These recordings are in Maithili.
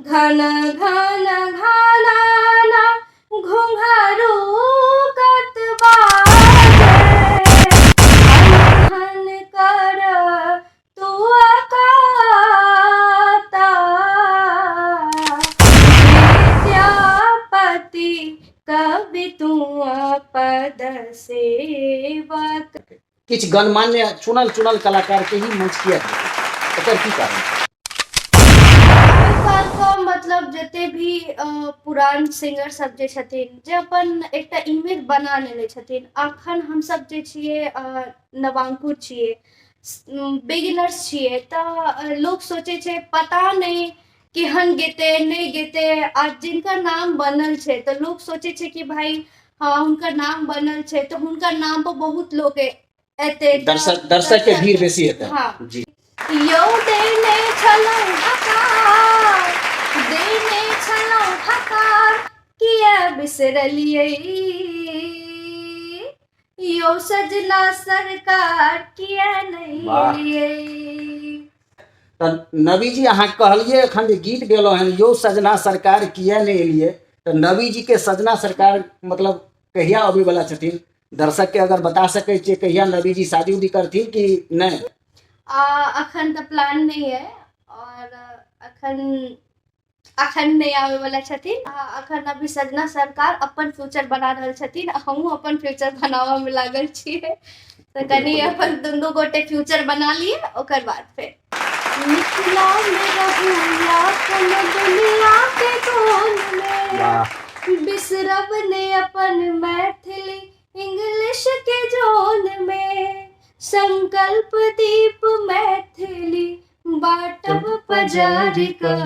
घन घन घना घुंघरू कत बाजे, हन हन कर तू अकाता। विद्यापति कवि तू पद सेवक। किछु गणमान्य चुनल चुनल कलाकार के ही मंच किया देलकै, एकर की कारण छै? आइ काल्हिके मतलब जते भी पुरान सिंगर सब जे छथिन, जे अपन एकटा इमेज बना लेने छथिन। अखन हमसब जे छियै, नवांकुर छियै, बिगिनर्स छियै, तऽ लोक सोचै छै पता नहि केहन गेतै, नहि गेतै। आ जिनकर नाम बनल छै तऽ लोक सोचै छै कि भाई हँ, हुनकर नाम बनल छै तऽ हुनकर नाम पर बहुत लोक एतै। दर्शक दर्शक के भीड़ बेसी हेतै। हँ। जी। यौ देने छलहुँ हकार, देने छलहुँ हकार, किया बिसरलियै यौ सजना सरकार, किया नहि वाह। एलियै? तऽ नवी जी, अहाँ कहलियै एखन जे गीत गेलहुँ हन, यौ सजना सरकार किया नहि एलियै, तऽ नवी जी के सजना सरकार मतलब कहिया अबै वाला छथिन? दर्शक के अगर बता सकै छियै, कहिया नवी जी शादी उदी करथिन कि नहि? अखन तऽ प्लान नहि है और अखन अखन नहि आबै वाला छथिन। अखन अभी सजना सरकार अपन फ्यूचर बना रहल छथिन, आ हमहूँ अपन फ्यूचर बनाबऽ मे लागल छियै, तऽ कनि अपन दुनू गोटे फ्यूचर बना लिअ, ओकर बाद फेर। मिथिला मे रहू या कोनो दुनिया के कोन मे, बिसरब ने अपन मैथिली इंग्लिश के जोन मे। संकल्प दीप मैथिली बाटब पजार कऽ,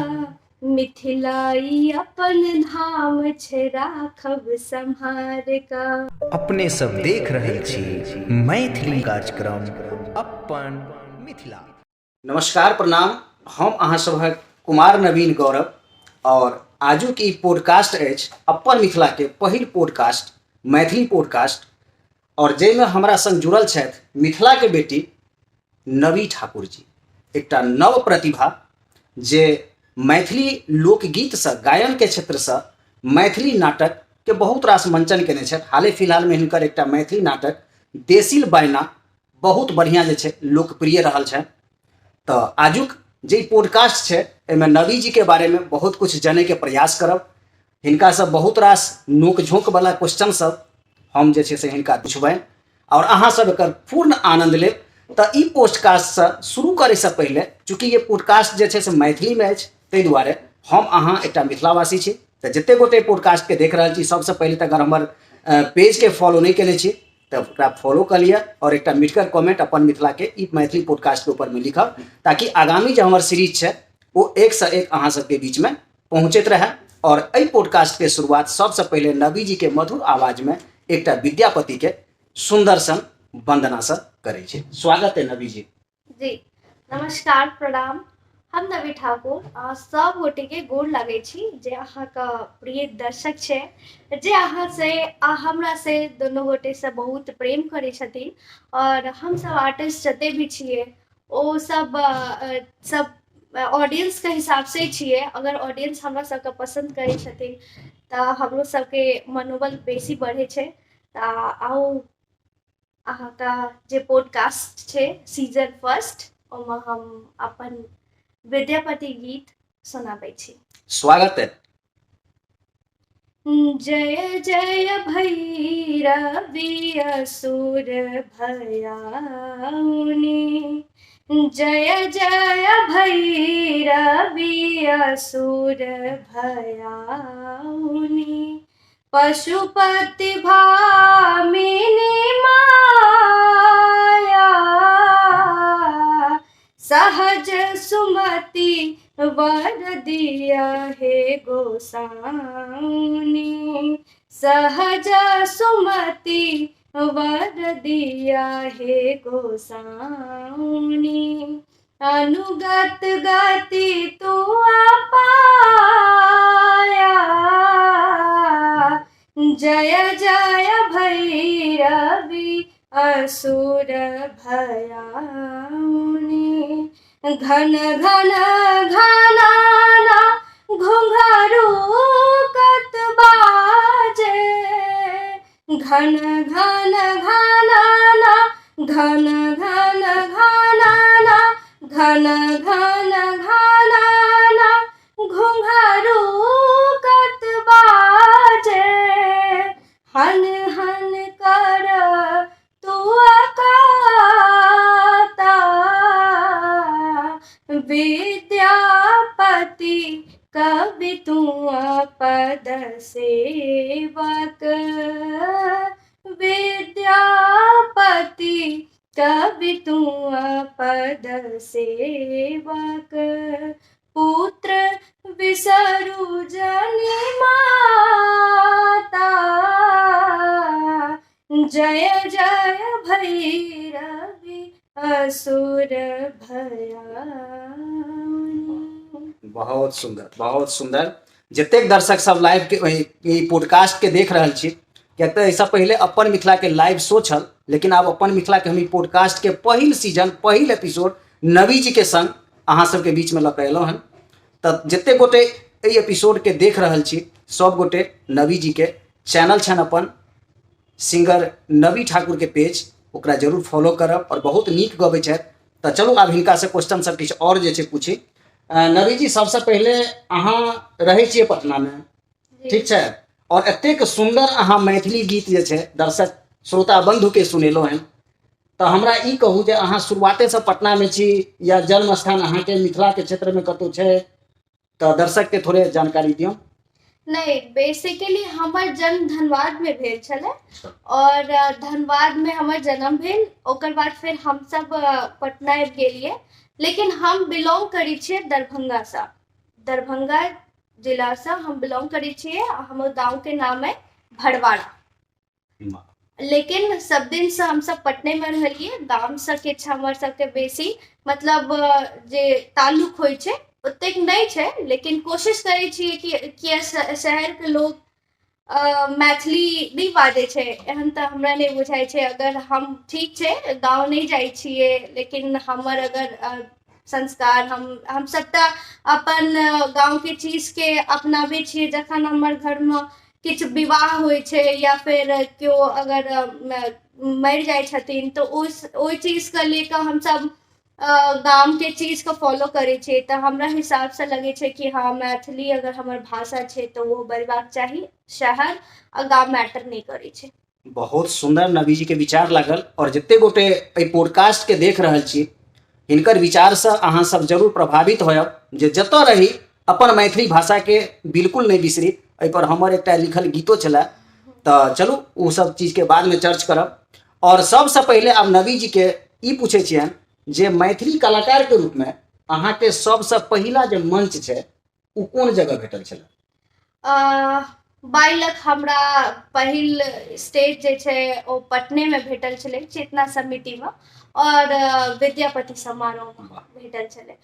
मिथिला ई अपन धाम छै, राखब सम्हार कऽ। अपने सब देख रहल छी मैथिली कार्यक्रम अपन मिथिला। नमस्कार, प्रणाम। हम अहाँ सभक कुमार नवीन गौरव और आजुक ई पॉडकास्ट अछि अपन मिथिला के पहिल पॉडकास्ट, मैथिली पॉडकास्ट, और जाहिमे हमरा संग जुड़ल छथि मिथिला के बेटी नवी ठाकुर जी, एकटा नव प्रतिभा जे मैथिली लोकगीतसँ, गायनके क्षेत्रसँ मैथिली नाटकके बहुत रास मंचन केने छथि। हाले फिलहालमे हिनकर एकटा मैथिली नाटक देसिल बायना बहुत बढ़िआँ जे छै लोकप्रिय रहल छनि। तऽ आजुक जे पॉडकास्ट छै, एहिमे नवी जीके बारेमे बहुत किछु जनैके प्रयास करब। हिनकासँ बहुत रास नोक झोंकवला क्वेश्चन सब हम जे छै से हिनका पुछबनि आओर अहाँ सब एकर पूर्ण आनन्द लेब। तऽ ई पॉडकास्टसँ शुरू करैसँ पहिले, चूँकि ये पॉडकास्ट जे छै से मैथिलीमे अछि, ताहि दुआरे हम अहाँ एकटा मिथिलावासी छी, तऽ जतेक गोटे पॉडकास्टके देख रहल छी, सबसँ पहिले तऽ अगर हमर पेजके फॉलो नहि केने छी तऽ ओकरा फॉलो कऽ लिअ आओर एकटा मिटकर कमेंट अपन मिथिलाके ई मैथिली पॉडकास्टके ऊपरमे लिखब, ताकि आगामी जे हमर सीरीज छै ओ एकसँ एक अहाँ सबके बीचमे पहुँचैत रहए। आओर एहि पॉडकास्टके शुरुआत सबसँ पहिले नवी जीके मधुर आवाजमे एकटा विद्यापतिके सुन्दर सन वन्दनासँ करै छै। स्वागत है नवी जी। जी, नमस्कार, प्रणाम। हम नवी ठाकुर आ सब गोटेके गोर लागै छी, जे अहाँके प्रिय दर्शक छै, जे अहाँ से आ हमरा से दुनू गोटेसँ बहुत प्रेम करै छथिन। आओर हमसब आर्टिस्ट जते भी छियै, ओ सब सब ऑडियंसके हिसाबसँ छियै। अगर ऑडियंस हमरा सबके पसन्द करै छथिन तऽ हमरो सबके मनोबल बेसी बढ़ै छै। तऽ आउ, अहाँके जे पॉडकास्ट छै सीजन फर्स्ट, ओहिमे हम अपन विद्यापति गीत सुनाबै छी। स्वागत है। जय जय भैरवि असुर भयाउनी, जय जय भैरवि असुर भयाउनी, पशुपति भामिनी माया, सहज सुमति वर दिया हे गोसाउनी, सहज सुमति वर दिया हे गोसाउनी, अनुगत गति तू पाया, जय जय भैरवि असुर भयाउनी, घन घन घनाना घो घन घन घनाना, घन घन घनाना, घन घन घनाना, घुंघरू कत बाजे, हन हन कर तू अकाता, विद्यापति कवि तू पद सेवक, विद्यापति कवि तू पद सेवक, पुत्र बिसरु जनि माता, जय जय भैरवि असुर भयाउनि। बहुत सुंदर, बहुत सुंदर। जतेक दर्शक सब लाइव के ई पॉडकास्ट के देख रहल छी, किएक तऽ एहिसँ पहिले अपन मिथिला के लाइव शो छल, लेकिन आब अपन मिथिला के हम ई पॉडकास्ट के पहिल सीजन, पहिल एपिसोड नवी जी के संग अहाँ सबके बीच में लऽ कऽ एलहुँ हन। तऽ जतेक गोटे एहि एपिसोड के देख रहल छी, सब गोटे नवी जी के चैनल छनि अपन सिंगर नवी ठाकुर के पेज, ओकरा जरूर फॉलो करब और बहुत नीक गबै छथि। तऽ चलू आब हिनकासँ क्वेश्चन सब किछु आओर जे छै पूछी। नवी जी, सबसँ पहिले अहाँ रहै छियै पटनामे, ठीक छै, और एतेक सुन्दर अहाँ मैथिली गीत जे छै दर्शक श्रोता बंधुके सुनेलहुँ हन, तऽ हमरा ई कहू जे अहाँ शुरुआतेसँ पटनामे छी या जन्म स्थान अहाँके मिथिलाके क्षेत्रमे कतहु छै? तऽ दर्शकके थोड़े जानकारी दियौ। नहि, बेसिकली हमर जन्म धनबादमे भेल छलै और धनबादमे हमर जन्म भेल, ओकर बाद फेर हमसब पटना आबि गेलियै, लेकिन हम बिलोंग करै छियै दरभंगासँ, दरभंगा जिलासँ हम बिलोंग करै छियै। हमर गाँवके नाम अइ भड़वाड़ा, लेकिन सब दिनसँ हमसब पटनेमे रहलियै। गामसँ किछु हमर सबके बेसी मतलब जे ताल्लुक होइ छै ओतेक नहि छै, लेकिन कोशिश करै छियै कि किया शहरके लोक मैथिली नहि बाजै छै, एहन तऽ हमरा नहि बुझाइ छै। अगर हम ठीक छै गाँव नहि जाइ छियै, लेकिन हमर अगर संस्कार हम सबटा अपन गाँवके चीजके अपनाबै छियै। जखन हमर घरमे किछु विवाह होइ छै या फेर केओ अगर मरि जाइ छथिन तऽ ओहि चीजके लऽ कऽ हमसब गामके चीजके फॉलो करै छियै। तऽ हमरा हिसाबसँ लगै छै कि हँ, मैथिली अगर हमर भाषा छै तऽ ओ बजबाक चाही, शहर आ गाम मैटर नहि करै छै। बहुत सुन्दर नवी जी के विचार लागल और जते गोटे एहि पॉडकास्ट के देख रहल छी, हिनकर विचारसँ अहाँ सब जरूर प्रभावित होयब जे जतऽ रही अपन मैथिली भाषाके बिल्कुल नहि बिसरी। एहिपर हमर एकटा लिखल गीतो छलए, तऽ चलू ओ सब चीजके बादमे चर्च करब। और सबसँ पहिले आब नवी जी के ई पूछै छियनि जे मैथिली कलाकारके रूपमे अहाँके सबसँ पहिला जे मंच छै ओ कोन जगह भेटल छलै? बाइ लक हमरा पहिल स्टेज जे छै ओ पटनेमे भेटल छलै, चेतना समितिमे और विद्यापति समारोहमे भेटल छलै।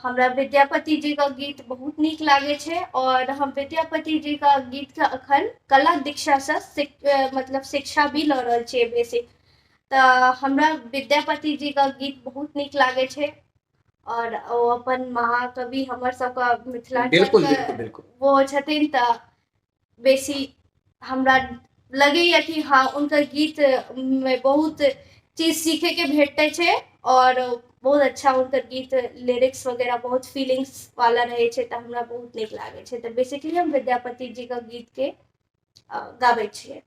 हमरा विद्यापति जीके गीत बहुत नीक लागै छै और हम विद्यापति जीके गीतके अखन कला दीक्षासँ मतलब शिक्षा भी लऽ रहल छियै बेसी। तऽ हमरा विद्यापति जीके गीत बहुत नीक लागै छै और ओ अपन महाकवि हमर सबके मिथिलाञ्चल बिल्कुल के बिल्कुल बिल्कुल वो छथिन, तऽ बेसी हमरा लगैया कि हँ, हुनकर गीत मे बहुत चीज सीखे के भेटै छै और बहुत अच्छा हुनकर गीत लिरिक्स वगैरह बहुत फीलिंग्स वाला रहै छै, तऽ हमरा बहुत नीक लागै छै। तऽ बेसिकली हम विद्यापति जी के गीत के गाबै छियै।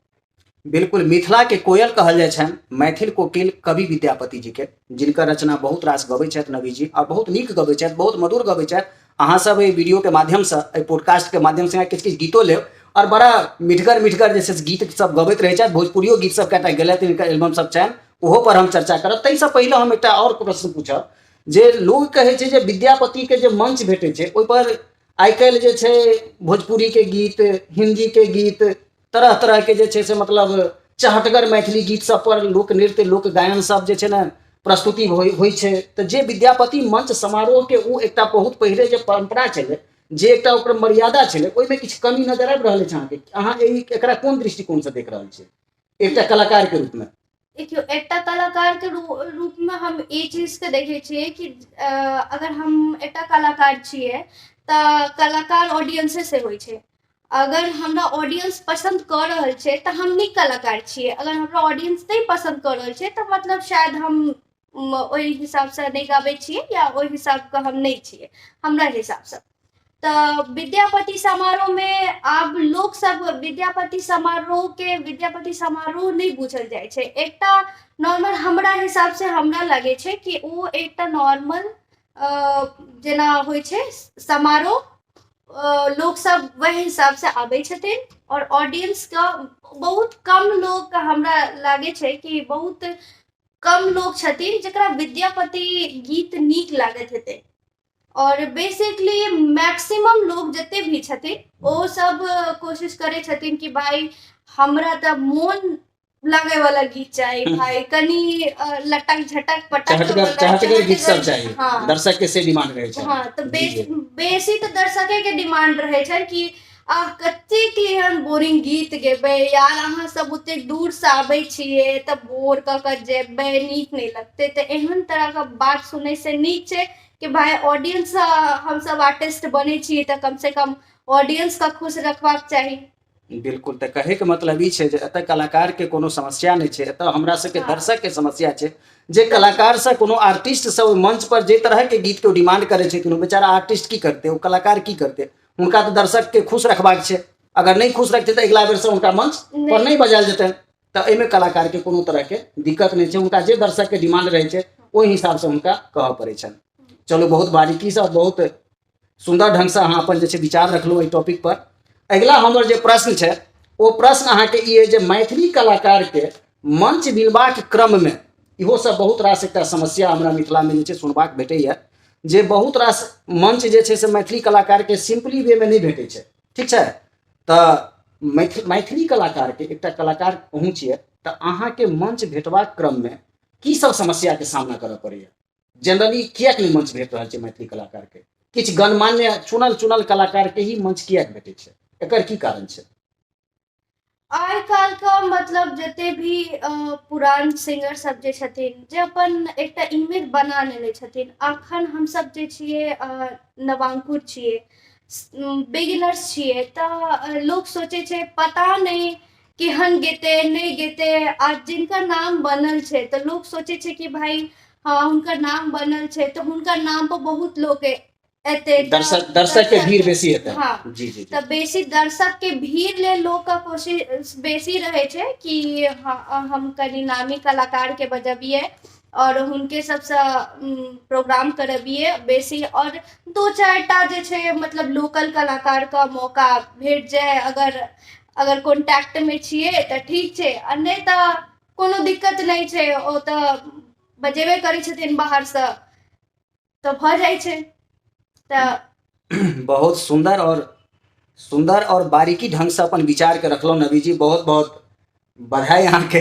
बिल्कुल, मिथिला के कोयल कहल जाइ छनि मैथिल कोकिल कवि विद्यापति जी के, जिनकर रचना बहुत रास गबै छथि नवी जी और बहुत नीक गबै छथि, बहुत मधुर गबै छथि। अहाँ सब एहि वीडियो के माध्यमसँ, एहि पॉडकास्ट के माध्यमसँ किछु किछु गीतो लेब और बड़ा मिठगर मिठगर जे छै से गीत सब गबैत रहै छथि। भोजपुरियो गीत सब कएटा गेलथि, हिनकर एल्बम सब छनि, ओहो पर हम चर्चा करब। ताहिसँ पहिले हम एकटा आओर प्रश्न पूछब जे लोग कहै छै जे विद्यापति के जे मंच भेटै छै ओहिपर आइ काल्हि जे छै भोजपुरीके गीत, हिन्दीके गीत, तरह तरहके जे छै से मतलब चहटगर मैथिली गीत सब पर लोक नृत्य, लोक गायन सब जे छै ने प्रस्तुति होइ छै। तऽ जे विद्यापति मंच समारोहके ओ एकटा बहुत पहिले जे परम्परा छलै, जे एकटा ओकर मर्यादा छलै, ओहिमे किछु कमी नजर आबि रहल अछि अहाँके? अहाँ एहि एकरा कोन दृष्टिकोणसँ देख रहल छियै एकटा कलाकारके रूपमे? देखियौ, एकटा कलाकारके रूपमे हम ई चीजके देखै छियै कि अगर हम एकटा कलाकार छियै तऽ कलाकार ऑडियंसे से होइ छै। अगर हमरा ऑडियंस पसन्द कऽ रहल छै तऽ हम नीक कलाकार छियै। अगर हमरा ऑडियंस नहि पसन्द कऽ रहल छै तऽ मतलब शायद हम ओहि हिसाबसँ नहि गाबै छियै या ओहि हिसाबके हम नहि छियै हमरा हिसाबसँ। तऽ विद्यापति समारोहमे आब लोकसभ विद्यापति समारोहके विद्यापति समारोह नहि बुझल जाइ छै। एकटा नॉर्मल हमरा हिसाबसँ हमरा लागै छै कि ओ एकटा नॉर्मल जेना होइ छै समारोह, लोकसभ वएह हिसाबसँ आबै छथिन आओर ऑडियंसके बहुत कम लोक, हमरा लागै छै कि बहुत कम लोक छथिन जकरा विद्यापति गीत नीक लागैत हेतै। आओर बेसिकली मैक्सिमम लोक जते भी छथिन ओ सब कोशिश करै छथिन कि भाइ हमरा तऽ मोन लागै वाला गीत चाही, भाइ कनि लटक झटक पटक चहटगर वाला, चहटगर गीत सब चहटगर, चाही। हाँ। दर्शक के से डिमांड रहै छै। हाँ, तऽ जी, जी। बेसी तऽ दर्शके के डिमांड रहै छै कि आह कतेक एहन बोरिंग गीत गेबै यार, अहाँ सब ओतेक दूरसँ आबै छियै तऽ बोर कऽ कऽ जेबै, नीक नहि लगतै। तऽ एहन तरहके बात सुनैसँ नीक छै कि भाय ऑडियंस, हमसब आर्टिस्ट बनै छी तऽ कमसँ कम ऑडियंसके खुश रखबाक चाही। बिल्कुल, तऽ कहैके मतलब ई छै जे एतऽ कलाकारके कोनो समस्या नहि छै, एतऽ हमरा सबके दर्शकके समस्या छै जे कलाकारसँ कोनो आर्टिस्ट सब ओहि मंच पर जे तरहके गीतके ओ डिमांड करै छथिन, ओ बेचारा आर्टिस्ट की करतै, ओ कलाकार की करतै? हुनका तऽ दर्शकके खुश रखबाक छै। अगर नहि खुश रखतै तऽ अगिला बेरसँ हुनका मंच पर नहि बजायल जेतनि। तऽ एहिमे कलाकारके कोनो तरहके दिक्कत नहि छै, हुनका जे दर्शकके डिमांड रहै छै ओहि हिसाबसँ हुनका कहऽ पड़ै छनि। चलू, बहुत बारीकीसँ बहुत सुन्दर ढङ्गसँ अहाँ अपन जे छै विचार रखलहुँ एहि टॉपिक पर। अगिला हमर जे प्रश्न छै ओ प्रश्न अहाँके ई अइ जे मैथिली कलाकारके मंच मिलबाक क्रममे इहो सब बहुत रास एकटा समस्या हमरा मिथिलामे जे छै सुनबाक भेटैए जे बहुत रास मंच जे छै से मैथिली कलाकारके सिम्पली वेमे नहि भेटै छै। ठीक छै, तऽ मैथिली कलाकारके एकटा कलाकार अहूँ छियै तऽ अहाँके मंच भेटबाक क्रममे की सब समस्याके सामना करऽ पड़ैए? जनरली किएक नहि मंच भेट रहल छै मैथिली कलाकारके? किछु गणमान्य चुनल चुनल कलाकारके ही मंच किएक भेटै छै? एकर की कारण छै? आइ काल्हिके मतलब जते भी पुरान सिंगर सब जे छथिन जे अपन एकटा इमेज बना लेने छथिन, अखन हमसब जे छियै नवांकुर छियै, बिगिनर्स छियै, तऽ लोक सोचै छै पता नहि केहन गेतै नहि गेतै। आ जिनकर नाम बनल छै तऽ लोक सोचै छै कि भाइ हँ हुनकर नाम बनल छै तऽ हुनकर नाम पर बहुत लोक एतै, दर्शक के भीड़ बेसी हेतै। हाँ। जी जी जी। तऽ बेसी दर्शक के भीड़ लेल लोकके कोशिश बेसी रहै छै कि हँ हम कनि नामी कलाकारके बजबियै आओर हुनके सबसँ प्रोग्राम करबियै बेसी, आओर दू चारिटा जे छै मतलब लोकल कलाकारके मौका भेट जाय अगर अगर कॉन्टैक्टमे छियै तऽ ठीक छै, आ नहि तऽ कोनो दिक्कत नहि छै, ओ तऽ बजेबे करै छथिन बाहरसँ तऽ भऽ जाइ छै। तऽ बहुत सुन्दर और बारीकी ढंगसँ अपन विचारके रखलहुँ नवी जी, बहुत बहुत बधाई अहाँके।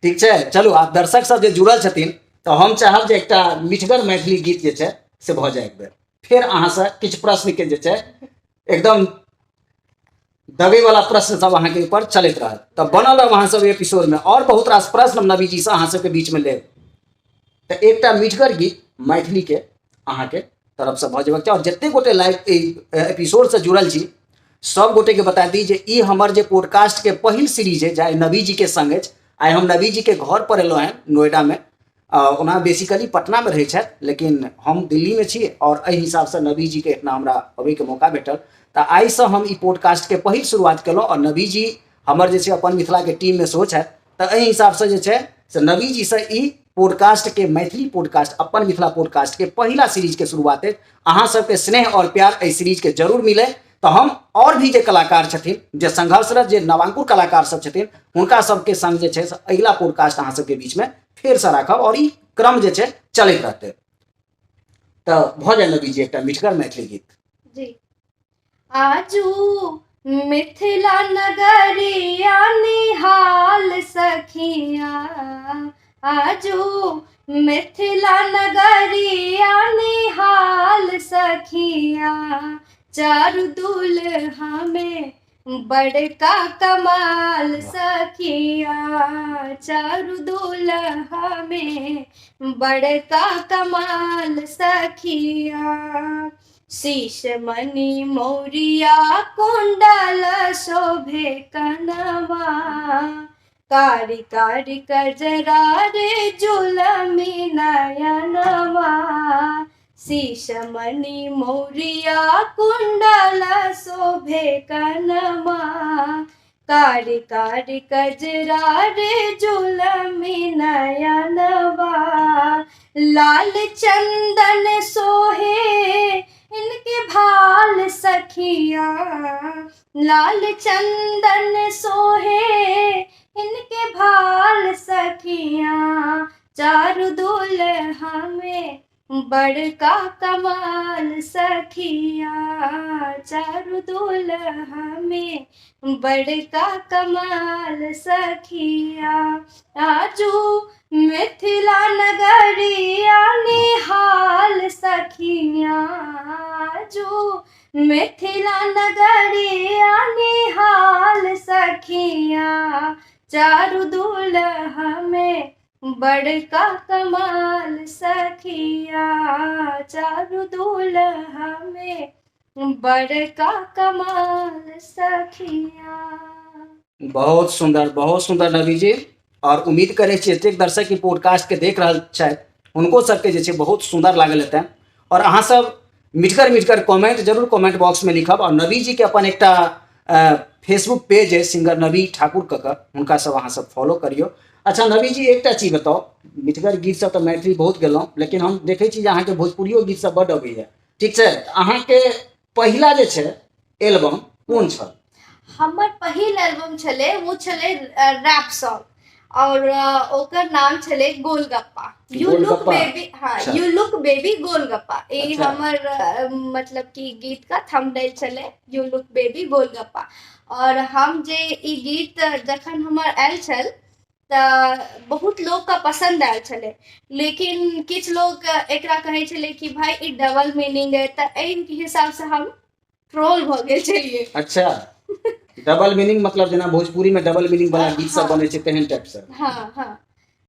ठीक छै, चलू आब दर्शक सब जे जुड़ल छथिन तऽ हम चाहब जे एकटा मिठगर मैथिली गीत जे छै से भऽ जाय एक बेर, फेर अहाँसँ किछु प्रश्नके जे छै एकदम दबे वाला प्रश्न सब अहाँके ऊपर चलैत रहत। तऽ बनल रहब अहाँ सब एपिसोड में, और बहुत रास प्रश्न हम नवी जी से अहाँ सबके बीच में लेब। तऽ एकटा मिठगर गीत मैथिली के अहाँके तरफ से भऽ जेबाक चाही। और जते गोटे लाइव एपिसोड से जुड़ल छी सब गोटे के बता दी जे ई हमर जे पॉडकास्ट के पहिल सीरीज है जाहि नवी जी के संग अछि। आइ हम नवी जी के घर पर एलहुँ हँ नोएडा में, ओना बेसिकली पटना में रहै छथि लेकिन हम दिल्ली में छी और एहि हिसाब से नवी जी के एतना हमरा अबै के मौका भेटल। तऽ आइसँ हम ई पॉडकास्ट के पहिल शुरुआत केलहुँ और नवी जी हमर जे छै अपन मिथिला के टीम में सेहो छथि। तऽ एहि हिसाबसँ जे छै से नवी जीसँ ई पॉडकास्ट के मैथिली पॉडकास्ट अपन मिथिला पॉडकास्ट के पहिला सीरीज के शुरुआत अछि। अहाँ सबके स्नेह और प्यार एहि सीरीज के जरूर मिले तऽ हम और भी जे कलाकार छथिन जे संघर्षरत जे नवांकुर कलाकार सब छथिन हुनका सबके संग जे छै से अगिला पॉडकास्ट अहाँ सबके बीच में फेरसँ राखब और ई क्रम जे छै चलैत रहतै। तऽ भऽ जाय नवी जी एकटा मिठगर मैथिली गीत। जी। आजू मिथिला नगरिया निहाल सखिया, आजू मिथिला नगरिया निहाल सखिया, चारु दुल्हा में बड़का कमाल सखिया, चारु दुल्हा में बड़का कमाल सखिया। शीश मणि मौरिया कुंडल शोभे कनवा, कारी कारी कजरा रे जुलमी नयनवा, शीश मणि मौरिया कुंडल शोभे कनवा, कारी कारी कजरा रे जुलमी नयनवा, लाल चंदन सोहे इनके भाल सखिया, लाल चंदन सोहे इनके भाल सखिया, चारु दुल्हा में बड़का कमाल सखिया, चारु दुल्हा में बड़का कमाल सखिया, आजू मिथिला नगरिया निहाल सखिया, आजू मिथिला नगरिया निहाल सखिया, चारु दुल्हा में बड़का कमाल सखिया, चारु दुल्हा में बड़का कमाल सखिया। बहुत सुंदर, बहुत सुंदर नवी जी। और उम्मीद करै छी एतेक दर्शक ई पॉडकास्ट के देख रहल छथि हुनको सबके जे छै बहुत सुंदर लागल हेतनि। और अहाँ सब मिठगर मिठगर कमेंट जरूर कमेंट बॉक्स में लिखब। और नवी जी के अपन एकटा फेसबुक पेज है सिंगर नवी ठाकुर कऽ कऽ, हुनका सब अहाँ सब फॉलो करियौ। अच्छा नवी जी, एकटा चीज बताउ, मिठगर गीत सब तऽ मैथिली बहुत गेलहुँ, लेकिन हम देखै छी जे अहाँके भोजपुरियो गीत सब बड्ड अबैया, ठीक छै? अहाँके पहिला जे छै एल्बम कोन छल? हमर पहिल एल्बम छलै ओ छलै रैप सॉन्ग, और ओकर नाम छलै golgappa. You look golgappa? Baby, हाँ, अच्छा। You look baby golgappa, ई अच्छा। हमर मतलब कि गीत का थंबनेल छलै, you look baby golgappa. और हम जे ई गीत जखन हमर आयल छल तऽ बहुत लोकके पसन्द आयल छलै, लेकिन किछु लोक एकरा कहै छलै कि भाइ ई डबल मीनिंग अइ, तऽ एहि हिसाबसँ हम ट्रोल भऽ गेल छलियै। अच्छा, डबल मीनिंग मतलब जेना भोजपुरी में डबल मीनिंग वाला गीत सब बनै छै तेहन टाइप से? हाँ हाँ,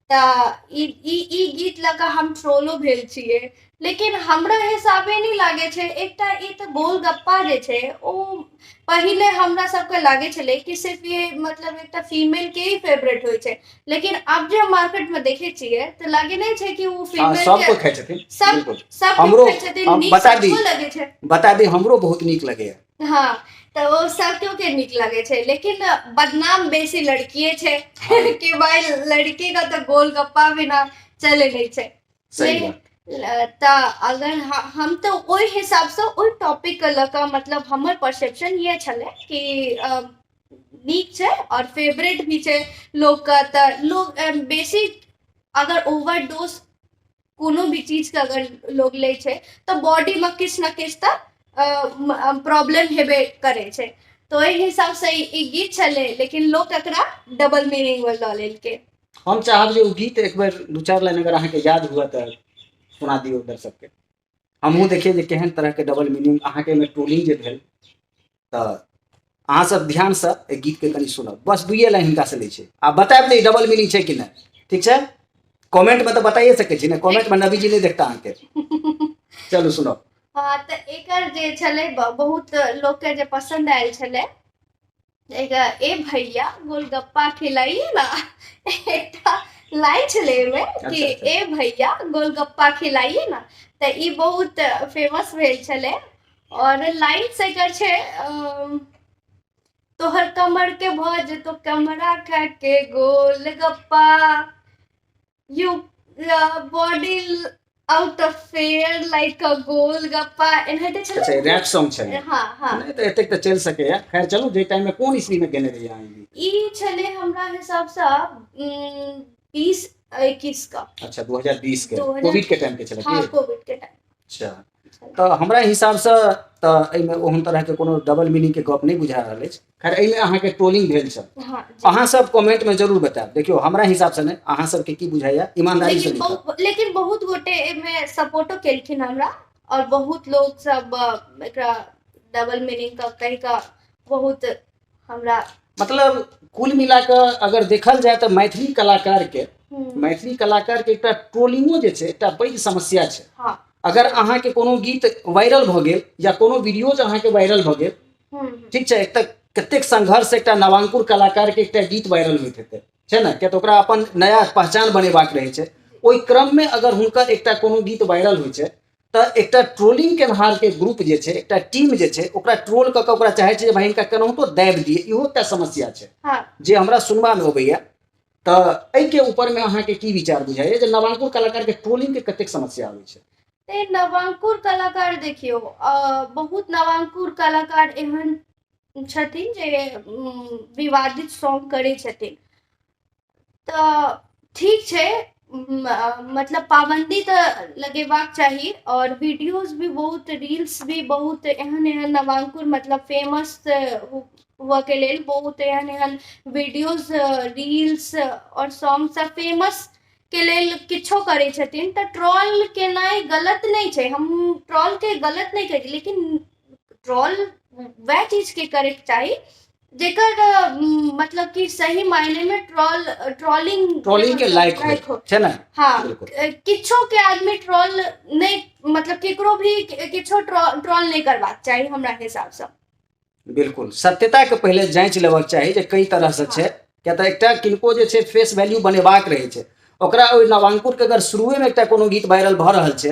तऽ ई ई ई गीत लऽ कऽ हम ट्रोलो भेल छियै, लेकिन हमरा हिसाबे नहि लागै छै। एकटा ई तऽ गोलगप्पा जे छै ओ पहिले हमरा सबके लागै छलै कि सिर्फ ये मतलब एकटा फीमेल के ही फेवरेट होइ छै, लेकिन आब जे हम मार्केट में देखै छियै तऽ लागै नहि छै कि ओ हाँ, फीमेल सब के कोइ खाइ छथिन। सब बिल्कुल। सब हमरो खाइ छथिन, हम नीक बता दी सबको लगै छै। बता दी, हमरो बहुत नीक लगैया। हाँ, तऽ ओ सब केओ के नीक लगै छै, लेकिन बदनाम बेसी लड़किए छै कि भाई लड़की का तऽ गोलगप्पा बिना चले नहि छै। सही लेकिन बात। तऽ अगर हम तऽ ओहि हिसाबसँ ओहि टॉपिकके लऽ कऽ मतलब हमर परसेप्शन इएह छलै कि नीक छै और फेवरेट भी छै लोकके, तऽ लोक बेसी अगर ओवरडोज कोनो भी चीजके अगर लोग लै छै तऽ बॉडीमे किछु ने किछु तऽ प्रॉब्लम हेबे करै छै, तऽ ओहि हिसाबसँ ई गीत छलै, लेकिन लोक एकरा डबल मीनिंगमे लऽ लेलकै। हम चाहब जे ओ गीत एक बेर दू चारि लाइन अगर अहाँके याद हुए तऽ सुना दियौ दर्शकके, हमहूँ देखियै जे केहन तरहके डबल मीनिंग अहाँके एहिमे ट्रोलिंग जे भेल। तऽ अहाँ सब ध्यानसँ एहि गीतके कनि सुनब, बस दुइए लाइन हिनकासँ लै छै आ बतायब जे ई डबल मीनिंग छै कि नहि, ठीक छै? कमेंटमे तऽ बताइए सकै छी ने, कमेंटमे नवी जी नहि देखता अहाँके। चलू सुनब। हाँ, तऽ एकर जे छलै बहुत लोकके जे पसन्द आयल छलै, एक ए भैया गोलगप्पा खिलाइए ना, एकटा लाइन छलै एहिमे कि अच्छा, अच्छा। ए भैया गोलगप्पा खिलाइए ना, तऽ ई बहुत फेमस भेल छलै। और लाइन से एकर छै तोहर कमर के भऽ जेतो कमरा खा के golgappa, you body out of fair like a golgappa, एनाहिते छलै। अच्छा, रैप सॉन्ग छलै। हाँ हाँ। नहि तऽ एतेक तऽ चलि सकैया। खैर चलू, जे टाइम में कोन ईस्वी में गेने रहियै अहाँ ई गीत? ई छलै हमरा हिसाबसँ 2021 का। अच्छा, 2020 के। 2000 कोविड के टाइम के छलै हाँ की? कोविड के टाइम। अच्छा, तऽ हमरा हिसाबसँ तऽ एहिमे ओहन तरहके कोनो डबल मीनिंग के गप नहि बुझा रहल अछि। खैर एहिमे अहाँके ट्रोलिंग भेल छल। हाँ जी। अहाँ सब कमेंट में जरूर बतायब। देखियौ हमरा हिसाबसँ नहि, अहाँ सबके की बुझाइया ईमानदारी से लेकिन लिखब। लेकिन बहुत गोटे एहिमे सपोर्टो केलखिन हमरा, और बहुत लोग सब एकरा डबल मीनिंग का कहि कऽ बहुत हमरा मतलब कुल मिला कऽ अगर देखल जाय तऽ मैथिली कलाकार के मैथिली कलाकार के एकटा ट्रोलिंगो जे छै एकटा पैघ समस्या छै। हाँ। अगर अहाँके कोनो गीत वायरल भऽ गेल या कोनो वीडियोज अहाँके वायरल भऽ गेल, ठीक छै, एक तऽ कतेक संघर्ष एकटा नवांकुर कलाकारके एकटा गीत वायरल होइत हेतै, छै ने? किया तऽ ओकरा अपन नया पहचान बनेबाक रहै छै। ओहि क्रममे अगर हुनकर एकटा कोनो गीत वायरल होइ छै तऽ एकटा ट्रोलिंग केनहारके ग्रुप जे छै, एकटा टीम जे छै, ओकरा ट्रोल कऽ कऽ ओकरा चाहै छै जे भाइ हिनका केनाहितो दाबि दियै। इहो एकटा समस्या छै जे हमरा सुनबामे अबैया। तऽ एहिके ऊपरमे अहाँके की विचार बुझाइया जे नवांकुर कलाकारके ट्रोलिंगके कतेक समस्या अबै छै? ते नवांकुर कलाकार देखियौ, बहुत नवांकुर कलाकार एहन छथिन जे विवादित सॉन्ग करै छथिन, तऽ ठीक छै, मतलब पाबन्दी तऽ लगेबाक चाही। आओर वीडियोज भी बहुत, रील्स भी बहुत एहन एहन नवांकुर मतलब फेमस हुअके लेल बहुत एहन एहन वीडियोज, रील्स आओर सॉन्ग सब फेमस के लेल किछो करै छथिन। तऽ ट्रॉल केनाइ गलत नहि छै, हम ट्रॉलके गलत नहि कहै छी, लेकिन ट्रॉल वएह चीजके करैके चाही जेकर मतलब कि सही मायने में ट्रॉलिंग ट्रोलिंग के लायक हो, छै ने? हाँ। किछो के आदमी ट्रॉल नहि, मतलब केकरो भी किछो ट्रॉल नहि करबाक चाही हमरा हिसाबसँ। बिल्कुल, सत्यता के पहिले जाँच लेबाक चाही जे कई तरह से छै। किया तऽ एकटा किनको जे छै फेस वैल्यू बनेबाक रहै छै, ओकरा ओहि नवांकुर के अगर शुरुएमे एकटा कोनो गीत वायरल भऽ रहल छै,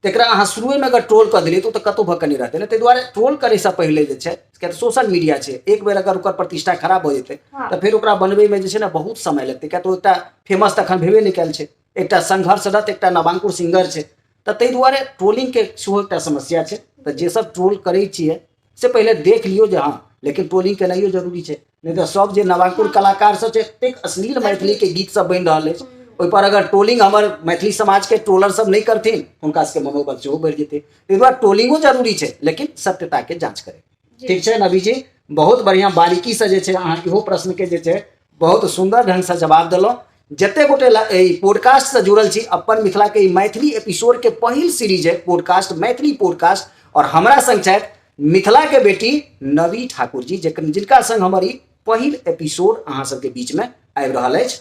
तकरा अहाँ शुरुएमे अगर ट्रोल कऽ देलियै तऽ ओ तऽ कतहु भऽ कऽ नहि रहतै ने। ताहि दुआरे ट्रोल करैसँ पहिले जे छै, किया तऽ सोशल मीडिया छै, एक बेर अगर ओकर प्रतिष्ठा खराब भऽ जेतै तऽ फेर ओकरा बनबैमे जे छै ने बहुत समय लगतै। किया तऽ ओ एकटा फेमस तखन भेबे नहि कयल छै, एकटा संघर्षरत एकटा नवांकुर सिंगर छै। तऽ ताहि दुआरे ट्रोलिंगके सेहो एकटा समस्या छै। तऽ जे सब ट्रोल करै छियै से पहिले देख लियौ जे हँ, लेकिन ट्रोलिंग केनाइयो जरूरी छै, नहि तऽ सब जे नवांकुर कलाकार सब छै, एतेक अश्लील मैथिलीके गीत सब बनि रहल अछि, ओहिपर अगर ट्रोलिंग हमर मैथिली समाजके ट्रोलर सब नहि करथिन, हुनका सबके मनोबल सेहो बढ़ि जेतै। ताहि दुआरे ट्रोलिंगो जरूरी छै, लेकिन सत्यताके जाँच करै। ठीक छै नवी जी, बहुत बढ़िआँ बारीकीसँ जे छै अहाँ इहो प्रश्नके जे छै बहुत सुन्दर ढङ्गसँ जवाब देलहुँ। जते गोटे एहि पॉडकास्टसँ जुड़ल छी, अपन मिथिलाके ई मैथिली एपिसोडके पहिल सीरीज है पॉडकास्ट, मैथिली पॉडकास्ट, और हमरा संग छथि मिथिलाके बेटी नवी ठाकुर जी, जिनका संग हमर ई पहिल एपिसोड अहाँ सबके बीचमे आबि रहल अछि।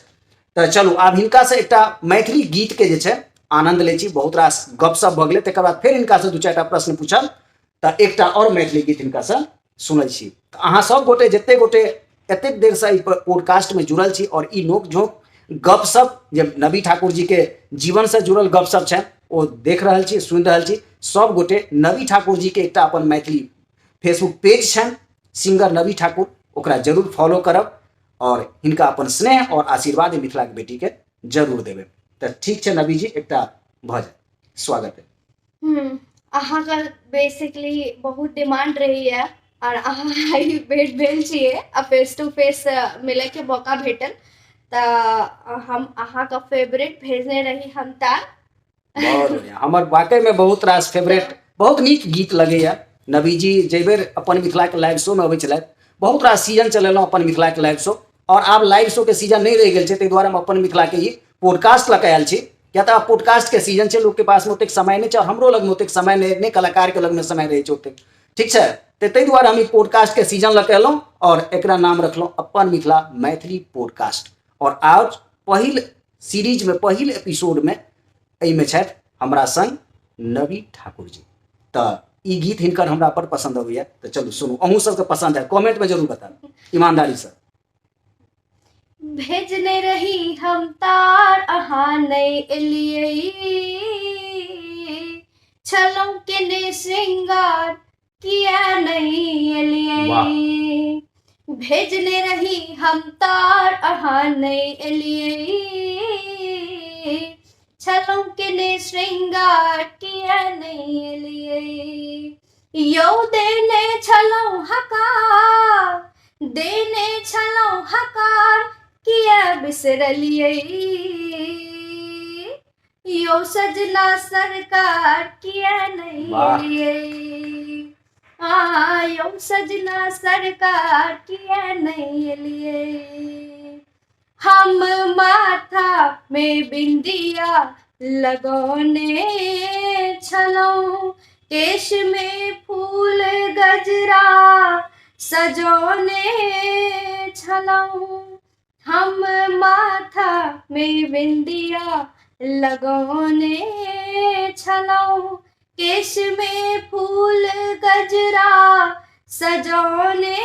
तऽ चलू आब हिनकासँ एकटा मैथिली गीतके जे छै आनंद लै छी। बहुत रास गपशप भऽ गेलै, तकर बाद फेर हिनकासँ दू चारिटा प्रश्न पूछब। तऽ एकटा आओर मैथिली गीत हिनकासँ सुनै छी। तऽ अहाँ सब गोटे जते गोटे एतेक देरसँ एहि पॉडकास्टमे जुड़ल छी आओर ई नोक झोंक गपशप जे नवी ठाकुर जी के जीवनसँ जुड़ल गपशप छनि ओ देख रहल छी, सुनि रहल छी, सब गोटे नवी ठाकुर जी के एकटा अपन मैथिली फेसबुक पेज छनि सिंगर नवी ठाकुर, ओकरा जरूर फॉलो करब और हिनका अपन स्नेह और आशीर्वाद मिथिलाके बेटीके जरूर देबै। तऽ ठीक छै नवी जी, एकटा भऽ जाए, स्वागत है। अहाँके बेसिकली बहुत डिमांड रहैया और अहाँ आइ भेट भेल छियै आ फेस टू फेस मिलैके मौका भेटल, तऽ हम अहाँके फेवरेट भेजने रही हम तार। बहुत बढ़िया, हमर वाकईमे बहुत रास फेवरेट, बहुत नीक गीत लगैया नवी जी। जाहि बेर अपन मिथिलाके लाइव शोमे अबै छलथि, बहुत रास सीजन चलेलहुँ अपन मिथिलाके लाइव शो, और आब लाइव शो के सीजन नहीं रहि गेल छै, ताहि दुआरे हम अपन मिथिलाके ई पॉडकास्ट लऽ कऽ आयल छी। किया तऽ आब पॉडकास्टके सीजन छै, लोकके पासमे ओतेक समय नहि छै, और हमरो लगमे ओतेक समय नहि, नहि कलाकारके लगमे समय रहै छै ओतेक। ठीक छै, तऽ ताहि दुआरे हम ई पॉडकास्टके सीजन लऽ कऽ एलहुँ और एकरा नाम रखलहुँ अपन मिथिला मैथिली पॉडकास्ट। और आज पहिल सीरीजमे पहिल एपिसोडमे एहिमे छथि हमरा संग नवी ठाकुर जी। तऽ ई गीत हिनकर हमरा बड़ पसन्द अबैया, तऽ चलू सुनू, अहूँ सबके पसन्द है कमेंटमे जरूर बताबू ईमानदारीसँ। भेजने रही हम तार अहाँ नहि एलियै, छलहुँ केने श्रृंगार किया नहि एलियै, भेजने रही हम तार अहाँ नहि एलियै, छलहुँ केने श्रृंगार किया नहि एलियै, यौ देने छलहुँ हकार, देने छलहुँ हकार किया बिसरलियै, यौ सजना सरकार किया नहि एलियै, आ यौ सजना सरकार किया नहि एलियै, हम माथा में बिंदिया लगौने छलहुँ, केश में फूल गजरा सजौने छलहुँ, हम माथा में बिंदिया लगौने छलहुँ, केशमे फूल गजरा सजौने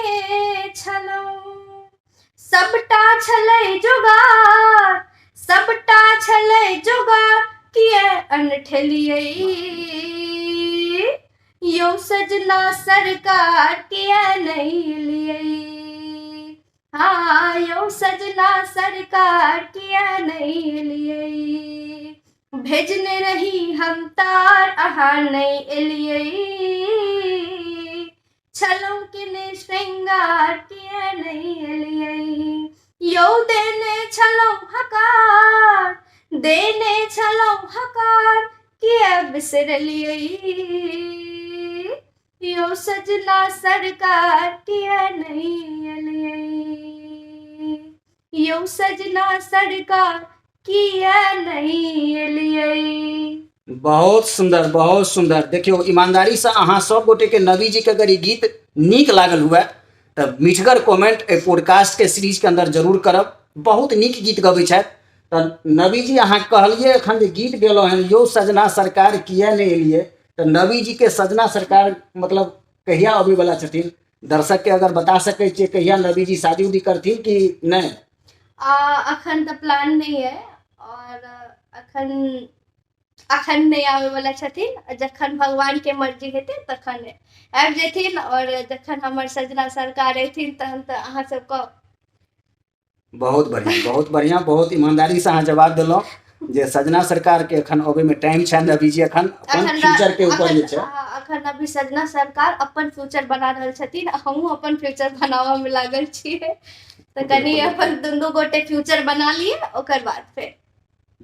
छलहुँ। सबटा छलै जोगार, सबटा छलै जोगार, किए अनठेलियै यौ सजना सरकार, किए नहि एलियै। हाँ यौ सजना सरकार, किए नहि एलियै। भेजने रही हम तार, अहाँ नहि एलियै। छलहुँ केने श्रृंगार, किए नहि एलियै। यौ देने छलहुँ हकार, देने छलहुँ हकार, किए बिसरलियै यौ सजना सरकार, किए नहि एलियै। यौ सजना सरकार, किए नहि एलियै। बहुत सुंदर, बहुत सुंदर। देखियौ, ईमानदारीसँ अहाँ सब गोटेके नवी जीके अगर ई गीत नीक लागल हुए तऽ मिठगर कमेंट एहि पॉडकास्टके सीरीजके अंदर जरूर करब। बहुत नीक गीत गबै छथि। तऽ नवी जी, अहाँ कहलियै एखन जे गीत गेलहुँ हन यौ सजना सरकार किए नहि एलियै, तऽ नवी जीके सजना सरकार मतलब कहिया अबै वला छथिन? दर्शकके अगर बता सकै छियै, कहिया नवी जी शादी उदी करथिन कि नहि? अखन तऽ प्लान नहि है और अखन अखन नहि आबै वला छथिन। जखन भगवान के मर्जी हेतै तखन आबि जेथिन, और जखन हमर सजना सरकार एथिन तहन तऽ अहाँ सबके। बहुत बढ़िया, बहुत बढ़िया। बहुत ईमानदारी से अहाँ जवाब देलहुँ जे सजना सरकार के एखन अबै में टाइम छनि। रवि जी एखन अपन फ्यूचर के ऊपर जे छै। अखन अभी सजना सरकार अपन फ्यूचर बना रहल छथिन, हमहूँ अपन फ्यूचर बनाबऽ में लागल छियै, तऽ कनि अपन दुनू गोटे फ्यूचर बना लिअ, ओकर बाद फेर।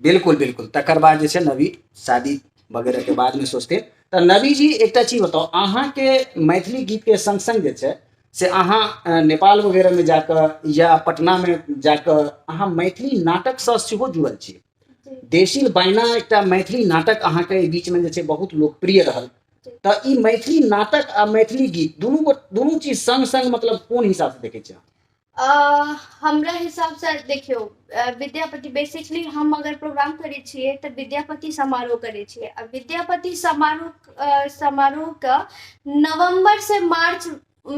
बिल्कुल बिल्कुल, तकर बाद जे छै नवी शादी वगैरह के बाद में सोचते। तऽ नवी जी, एकटा चीज बताउ, अहाँके मैथिली गीत के संग संग जे छै से अहाँ नेपाल वगैरह में जाकऽ या पटना में जाकऽ अहाँ मैथिली नाटकसँ सेहो जुड़ल छी। देसिल बायना एकटा मैथिली नाटक अहाँके एहि बीचमे जे छै बहुत लोकप्रिय रहल। तऽ ई मैथिली नाटक आ मैथिली गीत दुनू दुनू चीज संग संग मतलब कोन हिसाबसँ देखै छियै? हमरा हिसाबसँ देखियौ, विद्यापति बेसिकली हम अगर प्रोग्राम करै छियै तऽ विद्यापति समारोह करै छियै, आ विद्यापति समारोहके नवम्बरसँ मार्च